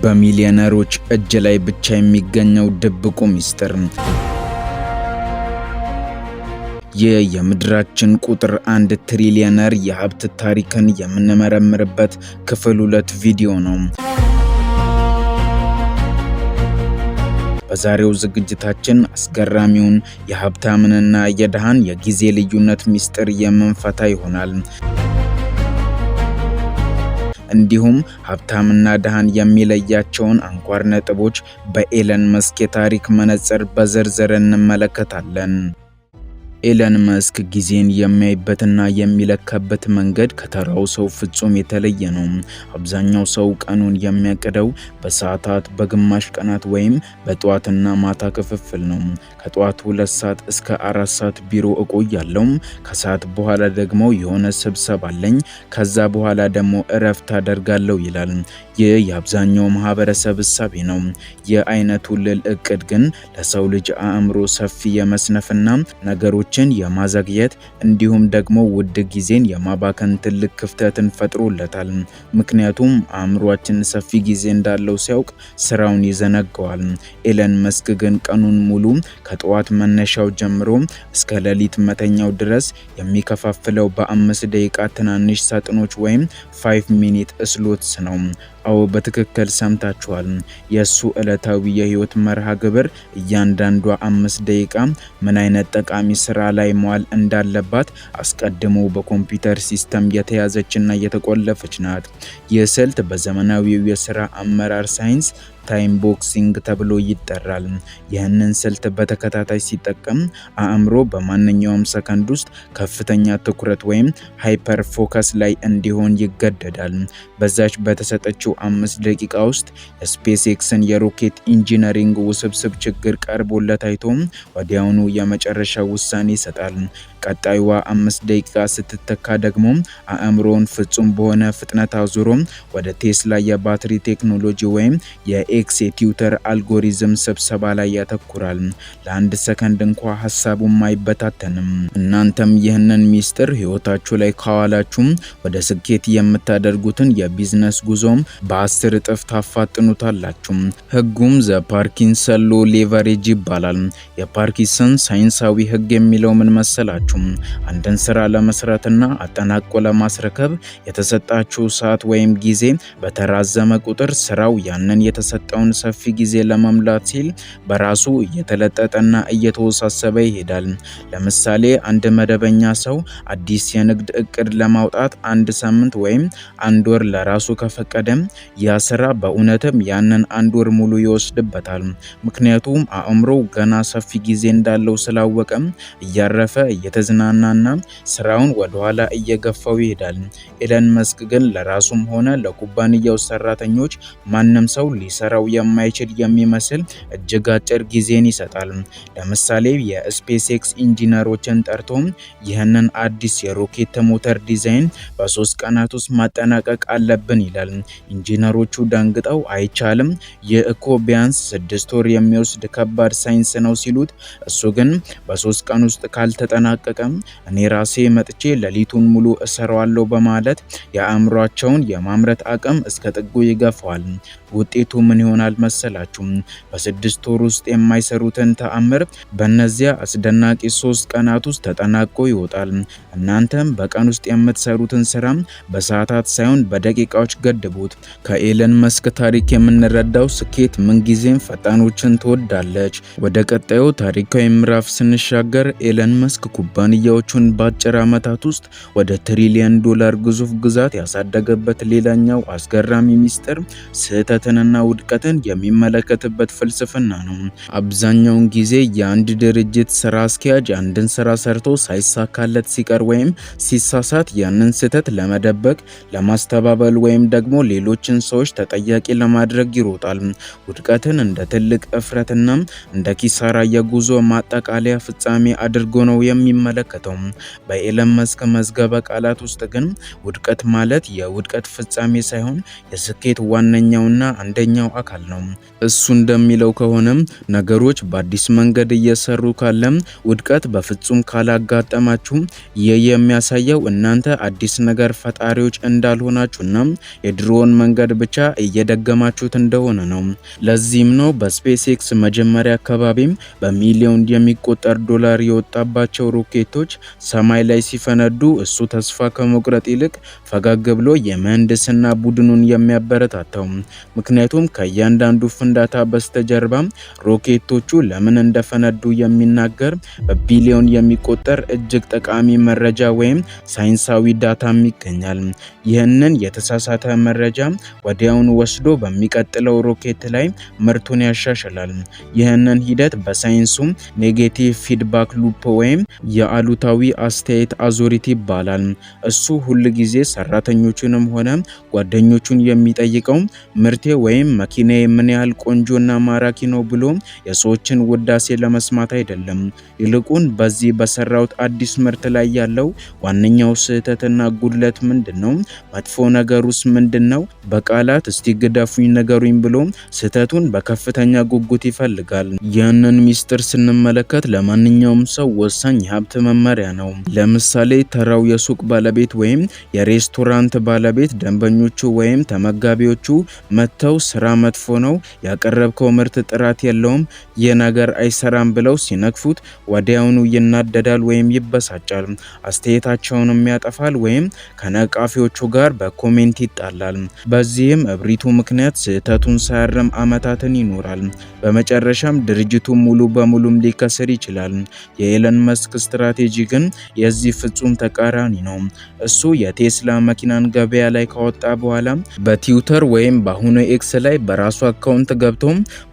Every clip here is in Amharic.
በሚሊዮነሮች እጅ ላይ ብቻ የሚገኘው ድብቁ ሚስጥር። ይህ የምድራችን ቁጥር አንድ ትሪሊየነር የሀብት ታሪክን የምንመረምርበት ክፍል 2 ቪዲዮ ነው። በዛሬው ዝግጅታችን አስገራሚውን የሀብታምንና የድሃን የጊዜ ልዩነት ሚስጥር የምንፈታ ይሆናል። እንዲሁም ሀብታምና ድሃን የሚለያቸውን አንኳር ነጥቦች በኤለን መስክ የታሪክ መነጽር በዝርዝር እንመለከታለን። ኤለን መስክ ጊዜን የሚያይበትና የሚለካበት መንገድ ከተራው ሰው ፍጹም የተለየ ነው። አብዛኛው ሰው ቀኑን የሚያቅደው በሰዓታት፣ በግማሽ ቀናት ወይም በጠዋትና ማታ ክፍፍል ነው። ከጠዋቱ 2 ሰዓት እስከ 4 ሰዓት ቢሮ እቆያለሁ። ከሰዓት በኋላ ደግሞ የሆነ ስብሰባ አለኝ። ከዛ በኋላ ደግሞ እረፍት አደርጋለሁ ይላል። ይህ የአብዛኛው ማህበረሰብ እሳቤ ነው። ይህ አይነቱ ልል እቅድ ግን ለሰው ልጅ አእምሮ ሰፊ የመስነፍና ነገሮችን የማዘግየት እንዲሁም ደግሞ ውድ ጊዜን የማባከን ትልቅ ክፍተትን ፈጥሮለታል። ምክንያቱም አእምሯችን ሰፊ ጊዜ እንዳለው ሲያውቅ ስራውን ይዘነጋዋል። ኤለን መስክ ግን ቀኑን ሙሉ ከጠዋት መነሻው ጀምሮ እስከ ሌሊት መተኛው ድረስ የሚከፋፍለው በ5 ደቂቃ ትናንሽ ሳጥኖች ወይም 5 minute slots ነው። አዎ፣ በትክክል ሰምታችኋል። የእሱ ዕለታዊ የህይወት መርሃ ግብር እያንዳንዷ 5 ደቂቃ ምን አይነት ጠቃሚ ስራ ላይ መዋል እንዳለባት አስቀድሞ በኮምፒውተር system የተያዘችና የተቆለፈች ናት። ይህ ስልት በዘመናዊው የስራ አመራር ሳይንስ time boxing ተብሎ ይጠራል። ይህንን ስልት በተከታታይ ሲጠቀም አእምሮ በማንኛውም ሰከንድ ውስጥ ከፍተኛ ትኩረት ወይም hyper focus ላይ እንዲሆን ይገደዳል። በዛች በተሰጠችው 5 ደቂቃ ውስጥ የ SpaceX ን የሮኬት engineering ውስብስብ ችግር ቀርቦለት አይቶ ወዲያውኑ የመጨረሻ ውሳኔ ይሰጣል። ቀጣዩዋ 5 ደቂቃ ስትተካ ደግሞ አእምሮውን ፍጹም በሆነ ፍጥነት አዙሮ ወደ ቴስላ የባትሪ ቴክኖሎጂ ወይም የ X የትዊተር አልጎሪዝም ስብሰባ ላይ ያተኩራል። ለአንድ ሰከንድ እንኳ ሀሳቡም አይበታተንም። እናንተም ይህንን ሚስጥር ህይወታችሁ ላይ ካዋላችሁም ወደ ስኬት የምታደርጉትን የቢዝነስ ጉዞም በ10 እጥፍ ታፋጥኑታላችሁ። ህጉም the Parkinson law leverage ይባላል። የፓርኪንሰን ሳይንሳዊ ህግ የሚለው ምን መሰላችሁ? አንድን ስራ ለመስራትና አጠናቆ ለማስረከብ የተሰጣችሁ ሰዓት ወይም ጊዜ በተራዘመ ቁጥር ስራው ያንን የተሰጠውን ሰፊ ጊዜ ለመሙላት ሲል በራሱ እየተለጠጠና እየተወሳሰበ ይሄዳል። ለምሳሌ አንድ መደበኛ ሰው አዲስ የንግድ እቅድ ለማውጣት አንድ ሳምንት ወይም አንድ ወር ለራሱ ከፈቀደም ያ ስራ በእውነትም ያንን አንድ ወር ሙሉ ይወስድበታል። ምክንያቱም አእምሮው ገና ሰፊ ጊዜ እንዳለው ስላወቀም እያረፈ፣ እየተዝናናና ስራውን ወደኋላ እየገፋው ይሄዳል። ኤለን መስክ ግን ለራሱም ሆነ ለኩባንያው ሰራተኞች ማንም ሰው ሊሰራው የማይችል የሚመስል እጅግ አጭር ጊዜን ይሰጣል። ለምሳሌ የ SpaceX ኢንጂነሮችን ጠርቶ ይህንን አዲስ የሮኬት ሞተር ዲዛይን በ3 ቀናት ውስጥ ማጠናቀቅ አለብን ይላል። ኢንጂነሮቹ ደንግጠው አይቻልም፣ ይህ እኮ ቢያንስ 6 ወር የሚወስድ ከባድ ሳይንስ ነው ሲሉት፣ እሱ ግን በ3 ቀን ውስጥ ካልተጠናቀቀ እኔ ራሴ መጥቼ ሌሊቱን ሙሉ እሰራዋለሁ በማለት የአእምሯቸውን የማምረት አቅም እስከ ጥጉ ይገፋዋል። ውጤቱ ምን ይሆናል መሰላችሁ? በ6 ወር ውስጥ የማይሰሩትን ተአምር በእነዚያ አስደናቂ 3 ቀናት ውስጥ ተጠናቆ ይወጣል። እናንተም በቀን ውስጥ የምትሰሩትን ስራ በሰዓታት ሳይሆን በደቂቃዎች ገድቡት። ከኤለን መስክ ታሪክ የምንረዳው ስኬት ምንጊዜም ፈጣኖችን ትወዳለች። ወደ ቀጣዩ ታሪካዊ ምዕራፍ ስንሻገር ኤለን መስክ ኩባንያዎቹን በአጭር ዓመታት ውስጥ ወደ ትሪሊየን ዶላር ግዙፍ ግዛት ያሳደገበት ሌላኛው አስገራሚ ሚስጥር ስህተትንና ውድቀትን የሚመለከትበት ፍልስፍና ነው። አብዛኛውን ጊዜ የአንድ ድርጅት ስራ አስኪያጅ አንድን ስራ ሰርቶ ሳይሳካለት ሲቀር ወይም ሲሳሳት ያንን ስህተት ለመደበቅ፣ ለማስተባበል ወይም ደግሞ ሌሎችን ሰዎች ተጠያቂ ለማድረግ ይሮጣል። ውድቀትን እንደ ትልቅ እፍረትና እንደ ኪሳራ የጉዞ ማጠቃለያ ፍጻሜ አድርጎ ነው የሚመለከተው። የሚመለከተው። በኤለን መስክ መዝገበ ቃላት ውስጥ ግን ውድቀት ማለት የውድቀት ፍጻሜ ሳይሆን የስኬት ዋነኛውና አንደኛው አካል ነው። እሱ እንደሚለው ከሆነም ነገሮች በአዲስ መንገድ እየሰሩ ካለም ውድቀት በፍጹም ካላጋጠማችሁ ይህ የሚያሳየው እናንተ አዲስ ነገር ፈጣሪዎች እንዳልሆናችሁና የድሮውን መንገድ ብቻ እየደገማችሁት እንደሆነ ነው። ለዚህም ነው በስፔስ ኤክስ መጀመሪያ አካባቢም በሚሊዮን የሚቆጠር ዶላር የወጣባቸው ሮኬቶች ሰማይ ላይ ሲፈነዱ እሱ ተስፋ ከመቁረጥ ይልቅ ፈገግ ብሎ የምህንድስና ቡድኑን የሚያበረታታው። ምክንያቱም ከእያንዳንዱ ፍንዳታ በስተጀርባ ሮኬቶቹ ለምን እንደፈነዱ የሚናገር በቢሊዮን የሚቆጠር እጅግ ጠቃሚ መረጃ ወይም ሳይንሳዊ data ም ይገኛል። ይህንን የተሳሳተ መረጃ ወዲያውኑ ወስዶ በሚቀጥለው ሮኬት ላይ ምርቱን ያሻሽላል። ይህንን ሂደት በሳይንሱ negative feedback loop ወይም የአሉታዊ አስተያየት አዙሪት ይባላል። እሱ ሁል ጊዜ ሰራተኞቹንም ሆነ ጓደኞቹን የሚጠይቀው ምርቴ ወይም መኪናዬ ምን ያህል ቆንጆና ማራኪ ነው ብሎ የሰዎችን ውዳሴ ለመስማት አይደለም። ይልቁን በዚህ በሰራሁት አዲስ ምርት ላይ ያለው ዋነኛው ስህተትና ጉድለት ምንድን ነው? መጥፎ ነገሩስ ምንድን ነው? በቃላት እስቲ ግደፉኝ ንገሩኝ ብሎ ስህተቱን በከፍተኛ ጉጉት ይፈልጋል። ይህንን ሚስጥር ስንመለከት ለማንኛውም ሰው ወሳኝ የሀብት መመሪያ ነው። ለምሳሌ ተራው የሱቅ ባለቤት ወይም የሬስቶራንት ባለቤት ደንበኞቹ ወይም ተመጋቢዎቹ መጥተው ስራ መጥፎ ነው፣ ያቀረብከው ምርት ጥራት የለውም፣ ይህ ነገር አይሰራም ብለው ሲነቅፉት ወዲያውኑ ይናደዳል ወይም ይበሳጫል። አስተያየታቸውንም ያጠፋል ወይም ከነቃፊዎቹ ጋር በ comment ይጣላል። በዚህም እብሪቱ ምክንያት ስህተቱን ሳያርም ዓመታትን ይኖራል። በመጨረሻም ድርጅቱ ሙሉ በሙሉም ሊከስር ይችላል። የኤለን መስክ ስትራቴጂ ግን የዚህ ፍጹም ተቃራኒ ነው። እሱ የቴስላ መኪናን ገበያ ላይ ካወጣ በኋላ በትዊተር ወይም በአሁኑ ኤክስ ላይ በራሱ account ገብቶ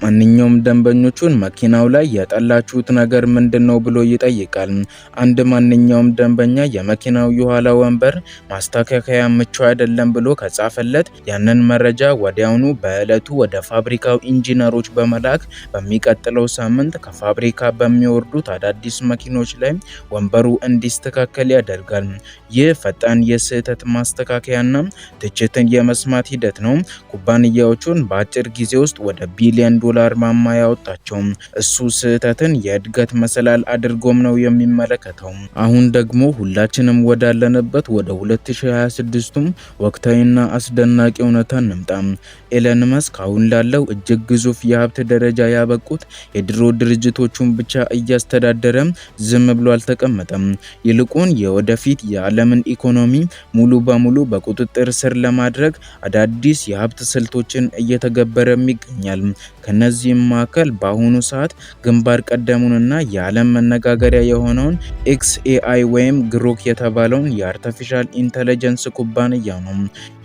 ማንኛውም ደንበኞቹን መኪናው ላይ የጠላችሁት ነገር ምንድን ነው ብሎ ይጠይቃል። አንድ ማንኛውም ደንበኛ የመኪናው የኋላ ወንበር ማስተካከያ ምቹ አይደለም ብሎ ከጻፈለት ያንን መረጃ ወዲያውኑ በዕለቱ ወደ ፋብሪካው ኢንጂነሮች በመላክ በሚቀጥለው ሳምንት ከፋብሪካ በሚወርዱት አዳዲስ መኪኖች ላይ ወንበሩ እንዲስተካከል ያደርጋል። ይህ ፈጣን የስህተት ማስተካከያና ትችትን የመስማት ሂደት ነው ኩባንያዎቹን በአጭር ጊዜ ውስጥ ወደ ቢሊዮን ዶላር ማማ ያወጣቸው። እሱ ስህተትን የእድገት መሰላል አድርጎም ነው የሚመለከተው። አሁን ደግሞ ሁላችንም ወዳለንበት ወደ 2026ቱም ወቅታዊና አስደናቂ እውነታ እንምጣ። ኤለን መስክ አሁን ላለው እጅግ ግዙፍ የሀብት ደረጃ ያበቁት የድሮ ድርጅቶቹን ብቻ እያስተዳደረ ዝም ብሎ አልተቀመጠም። ይልቁን የወደፊት የዓለምን ኢኮኖሚ ሙሉ በሙሉ በቁጥጥር ስር ለማድረግ አዳዲስ የሀብት ስልቶችን እየተገበረም ይገኛል። ከነዚህም መካከል በአሁኑ ሰዓት ግንባር ቀደሙንና የዓለም መነጋገሪያ የሆነውን xAI ወይም ግሮክ የተባለውን የ artificial intelligence ኩባንያ ነው።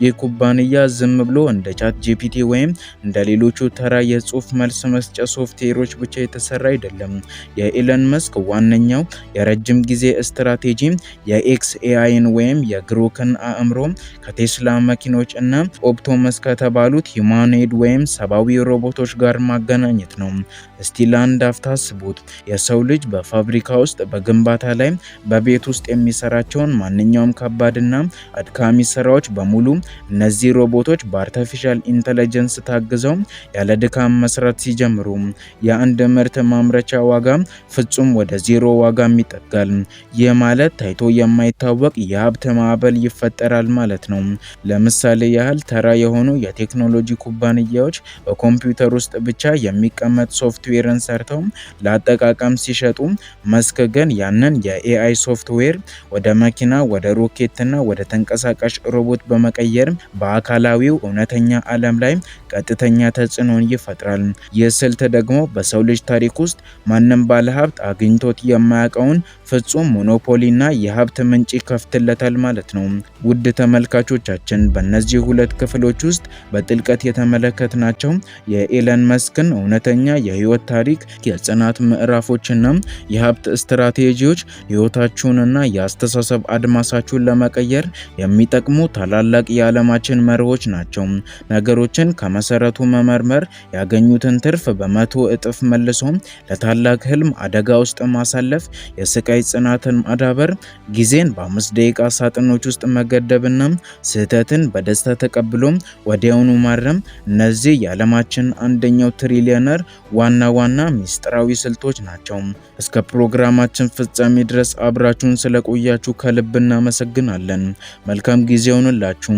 ይህ ኩባንያ ዝም ብሎ እንደ ChatGPT ወይም እንደ ሌሎቹ ተራ የጽሁፍ መልስ መስጫ ሶፍትዌሮች ብቻ የተሰራ አይደለም። የኤለን መስክ ዋነኛው የረጅም ጊዜ ስትራቴጂ የ xAI ን ወይም የግሮክን አእምሮ ከቴስላ መኪኖች እና ኦፕቶመስ ከተባሉት humanoid ወይም ሰብአዊ ሮቦቶች ጋር ማገናኘት ነው። እስቲ ለአንድ አፍታ አስቡት። የሰው ልጅ በፋብሪካ ውስጥ፣ በግንባታ ላይ፣ በቤት ውስጥ የሚሰራቸውን ማንኛውም ከባድና አድካሚ ስራዎች በሙሉ እነዚህ ሮቦቶች በ artificial intelligence ታግዘው ያለ ድካም መስራት ሲጀምሩ የአንድ ምርት ማምረቻ ዋጋ ፍጹም ወደ ዜሮ ዋጋም ይጠጋል። ይህ ማለት ታይቶ የማይታወቅ የሀብት ማዕበል ይፈጠራል ማለት ነው። ለምሳሌ ያህል ተራ የሆኑ የቴክኖሎጂ ኩባንያዎች በኮምፒውተር ውስጥ ብቻ የሚቀመጥ ሶፍትዌርን ሰርተው ለአጠቃቀም ሲሸጡ፣ መስክ ግን ያንን የ AI ሶፍትዌር ወደ መኪና፣ ወደ ሮኬትና ወደ ተንቀሳቃሽ ሮቦት በመቀየር በአካላዊው እውነተኛ ዓለም ላይ ቀጥተኛ ተጽዕኖን ይፈጥራል። ይህ ስልት ደግሞ በሰው ልጅ ታሪክ ውስጥ ማንም ባለሀብት አግኝቶት የማያውቀውን ፍጹም monopoly ና የሀብት ምንጭ ይከፍትለታል ማለት ነው። ውድ ተመልካቾቻችን፣ በእነዚህ ሁለት ክፍሎች ውስጥ በጥልቀት የተመለከትናቸው የኤለን መስክን እውነተኛ የህይወት ታሪክ፣ የጽናት ምዕራፎችና የሀብት ስትራቴጂዎች ህይወታችሁንና የአስተሳሰብ አድማሳችሁን ለመቀየር የሚጠቅሙ የሚጠቅሙ ታላላቅ የዓለማችን መርሆች ናቸው። ነገሮችን ከመሰረቱ መመርመር፣ ያገኙትን ትርፍ በ100 እጥፍ መልሶ ለታላቅ ህልም አደጋ ውስጥ ማሳለፍ፣ የስቃይ ጽናትን ማዳበር፣ ጊዜን በ5 ደቂቃ ሳጥኖች ውስጥ መገደብና ስህተትን በደስታ ተቀብሎ ወዲያውኑ ማረም፣ እነዚህ የዓለማችን አንደኛው ትሪሊየነር ዋና ዋና ሚስጥራዊ ስልቶች ናቸው። እስከ ፕሮግራማችን ፍጻሜ ድረስ አብራችሁን ስለቆያችሁ ከልብ እናመሰግናለን። መልካም ጊዜ ይሁንላችሁ።